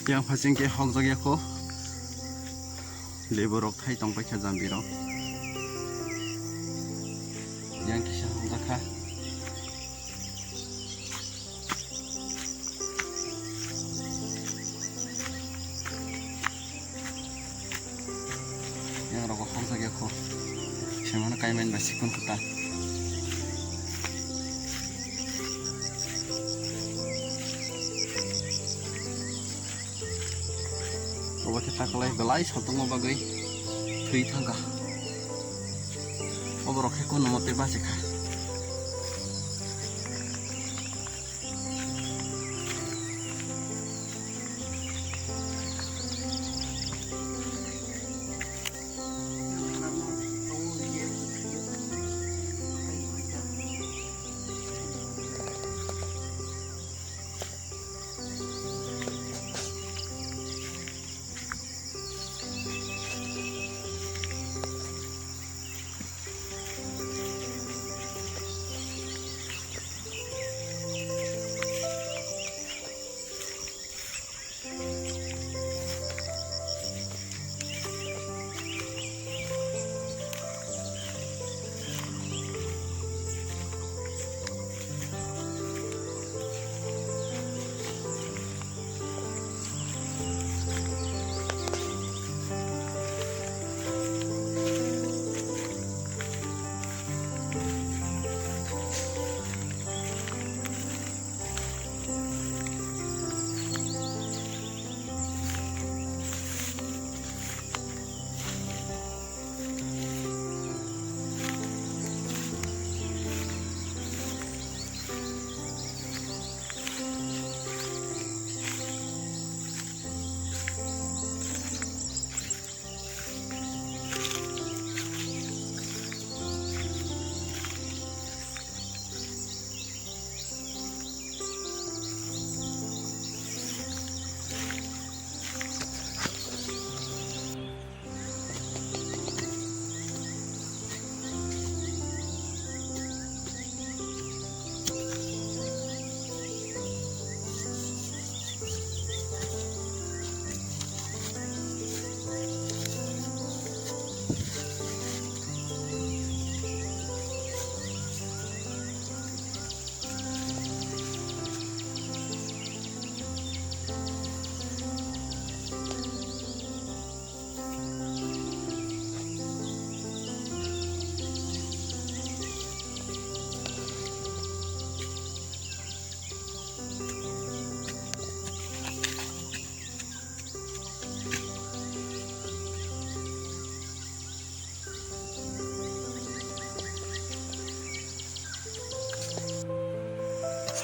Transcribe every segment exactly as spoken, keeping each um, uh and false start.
Yang phasing khe hokjak ya kho. Lebu rok thai tong paikha jambi rok. Yang kisa hokjak kha. Yang rogo hokjak ya kho. Semano kaiman ba sikon kota. Obo khe taklai belai saltongma bagwi thwi thangkha. Oborok khe kono mote bachikha.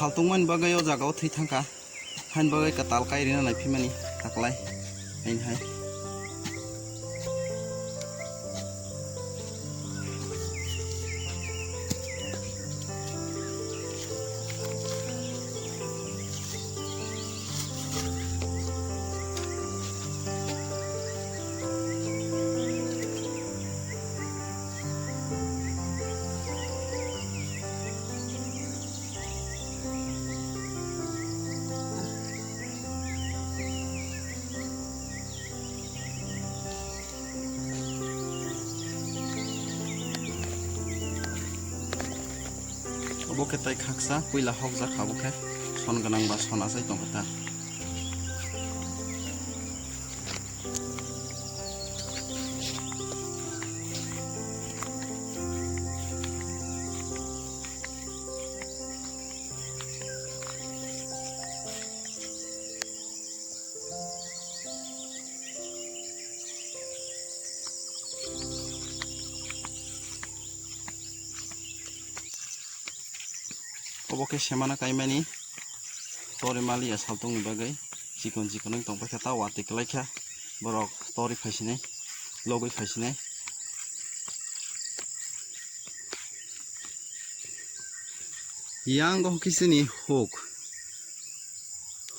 Saltongmani bagwi o jaga o thwi thangkha. Hain bagwi kwtal kai rina naiphimani taklai. Hain hai. Obo khe tei khaksa puila hokjak kha, bo khe son gwnang ba son achai tongkha ta. Obo khe semana kaimani tori maliya saltongni bagwi chikon chikon wng tongpaikha, ta watwi kwlaikha borok tori phaisinai, logwi phaisinai. Yang o khe chini huk,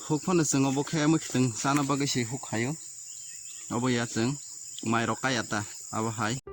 huk phano chwng obo khe mwkhitwng chana bagwi se huk khaio. Obo ya chwng mairok kaya ta, abo hai.